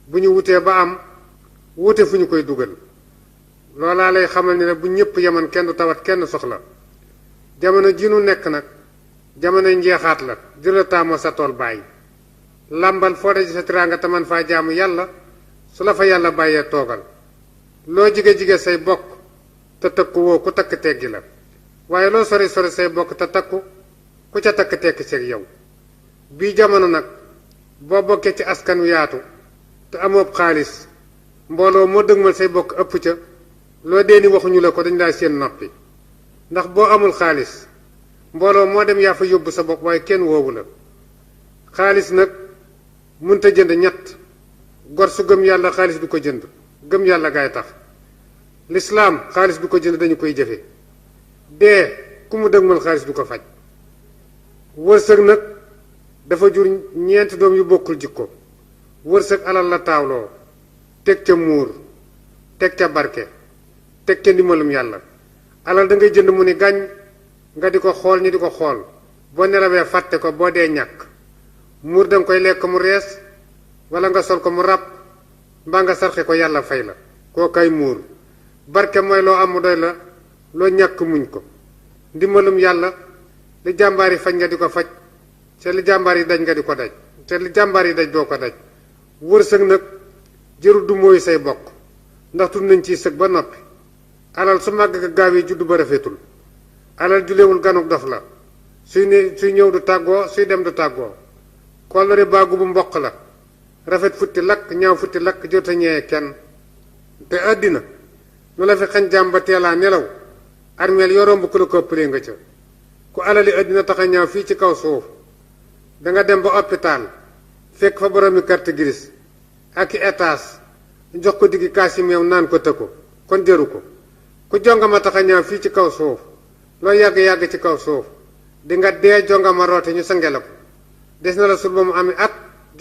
bu ñu wutee ba am wute fu ñu koy dugal loolaa lay xamal ni ne bu ñëpp yeman kenn du tawat kenn soxla jamono ji nu nekk nag jamono njeexaat la jëla taamoo sa tool bàyyi làmbal foo daje sa tiraanga te man faa jaamu yàlla su la fa yàlla bàyyee toogal loo jige-jige say bokk te takku woo ku takk teggi la waaye loo sori sori say bokk te takku ku ca takk tekki seeg yow bii jamono nag boo bokkee ci askan wi yaatu te amoob xaalis mbooloo moo dëgmal say bokk ëpp ca loo dee ni waxuñu la ko dañ laa seen noppi ndax boo amul xaalis mbooloo moo dem yaa fa yóbbu sa bopp waaye kenn woowu la xaalis nag munta jënd ñett gor su gëm yàlla xaalis du ko jënd gëm yàlla gaay tax lislaam xaalis du ko jënd dañu koy jëfe dee ku mu dëgmal xaalis du ko faj wërsëg nag dafa jur ñeenti doom yu bokkul jikko wërsëg alal la taawloo teg ca muur teg ca barke teg ca ndimbalum yàlla alal da ngay jënd mu ni gàññ nga di ko xool ñi di ko xool boo nelawee fàtte ko boo dee ñàkk muur da nga koy lekk mu rees wala nga sol ko mu ràpp mbaa nga sarxe ko yàlla fay la koo kay muur barke mooy loo am mu doy la loo ñàkk muñ ko ndimbalum yàlla li jàmbaar yi faj nga di ko faj te li jàmbaar yi daj nga di ko daj te li jàmbaar yi daj doo ko daj wërsëg nag jërul du mooy say bokk ndax tudd nañ ciy sëg ba noppi alal su màgg ga gaaw yi juddu ba rafetul alal julewul ganuk dof la suy ñëw du tàggoo suy dem du tàggoo kollëre baagu bu mboq la rafet futti lakk ñaaw futti lakk jot a ñëwee kenn te àddina lu la fi xañ jàmm ba teelaa nelaw armeel yoromb ku la ko ëppalee nga ca ku alali àddina tax a ñaaw fii ci kaw suuf danga dem ba hôpital fekk fa boroomi carte grise ak i étage jox ko diggi kaasi meew naan ko tëkko kon jëru ko ku jongama tax a ñaaw fii ci kaw suuf loo yàgg-yàgg ci kaw suuf di nga dee jongama roote ñu sange la ko des na la sul ba mu ami at